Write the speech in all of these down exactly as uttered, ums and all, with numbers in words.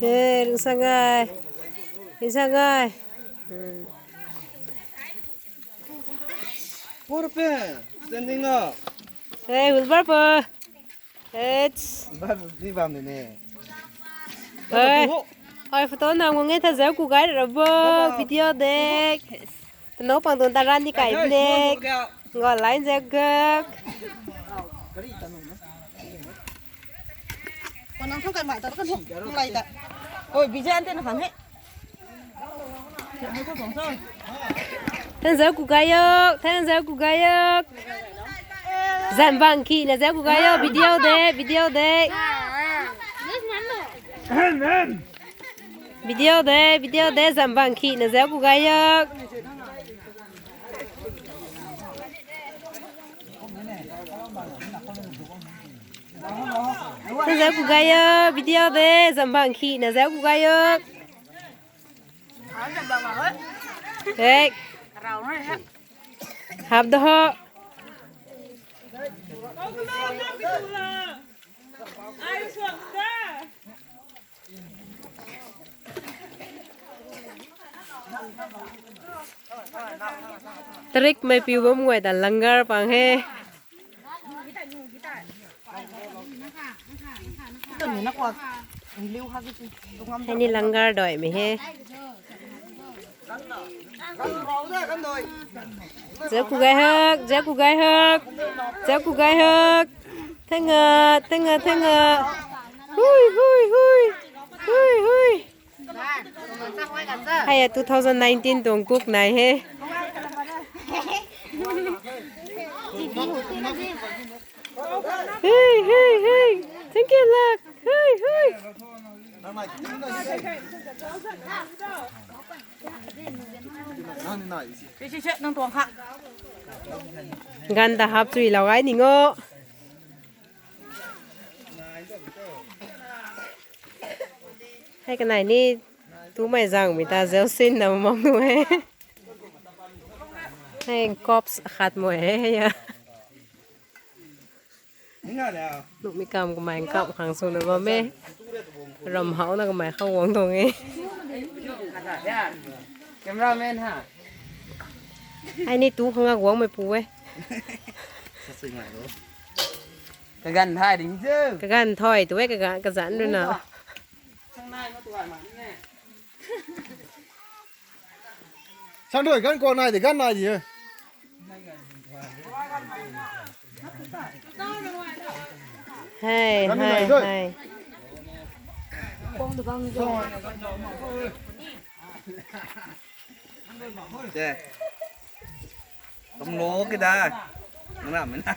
Eh, ringsa ngai. Ringsa ngai. Hmm. Pur pe, standing up. Hey, Wilbur po. Hey. Ba, ni bam de ne. Hey. Hoi, photo nam nge tha zau ku gai ra bo. Video dek. Tano pang tun taran ni kai nek. Ngo line zau gak. Kon nang thang kai mai ta kan huk lai ta. Oi, Bijan te na khan he. Thang zau ku gai yok, thang zau ku gai yok. Zan bang khi na zau ku gai yok, video de, video de. Video de, video de, zan bang khi na zau ku gai yok. Thang zau ku gai yok, video de, zan bang khi na zau ku gai yok. Hey. Hap da ho. Tarik mei piu bam guay ta langar pang he. Hei ni langar doi mei he. Zau ku gai hak, zau ku gai hak, zau ku gai hak. Thang a, thang a, thang a. Hui, hui, hui. Hui, hui. Hei a two thousand nineteen tuang kuk nai he. Hey, hey, hey. Thank you, lak. Hey, hey. Gan ta hap chui lau ai ning o. Hei kanai ni tumei zang mi ta zausin na mam nu he. Hei cops khat mo he ya. Nukmi kam kamei kap khang sw na bam e. Ram hau na kamei khang guang tuang e. Cameraman ha. Ai ni tu khang a guang mei pu e. Kagan thai ding chu. Kagan thoi tu e kagan kazan ru na. Sang doi gan ko nai de gan nai di. Hai, hai, hai. Che. Kamlo kida. Nang ram na.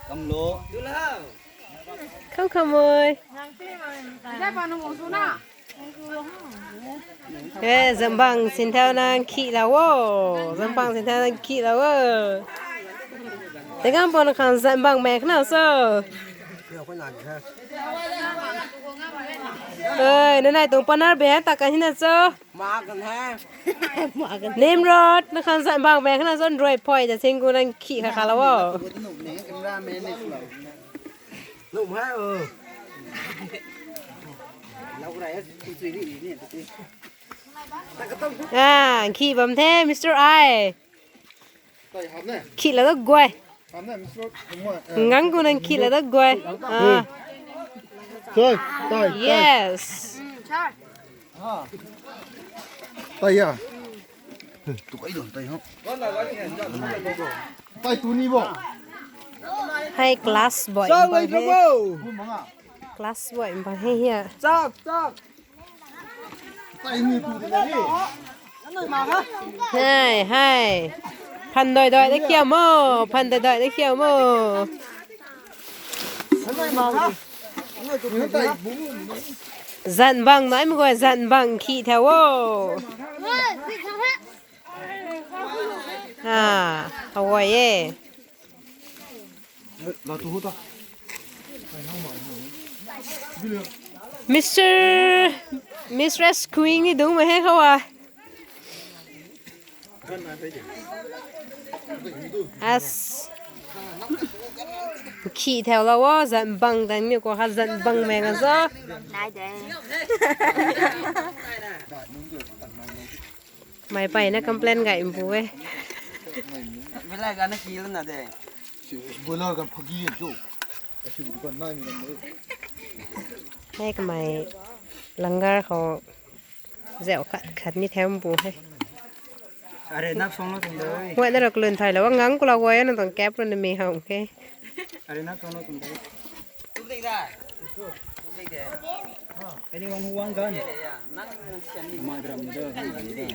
Kamlo. Kham kham oi. Eh, zambang sinthau nang khi la wo. Zambang sinthau nang khi la wo. Tegam pon khang zambang mek na so. Oi, nanai tung panar be ta ka hina so. Nimrod, na khan zan bang bang khana zan rui phoi ta sing ku nang khi kha kha lo. Ah, khi bam the, Mister I. Khi la da guay. Ngang ku nang khi la da guay. Ah. Yes. Tai ya. Tu kai don tai ho. Tai tu ni bo. Hai class boy. Class boy ba hai ya. Chak chak. Hai, hai. Phan doi doi da khiam o, phan doi doi da khiam o. Zan bang nai mei guay, zan bang khi the o. Ah, haw e. Mister, Mistress Queen ni dung mei hei khou a. As. Khi theo lo wo, zan bang dan ni ko ha, zan bang meng a zo. Nai de. Mai pai na complain gai mbu e. Belai ga na ki lana de. Boiler kan phagi jo. Hei kamei langar khou zau khat khat ni theu mbu he. Are nak song lo tung de. Huai na ra kalun thai lo, ngang kula huai na tuang cap ru na mi hau ke. Are nak song lo tung de. Anyone who want gun? Mai ram de.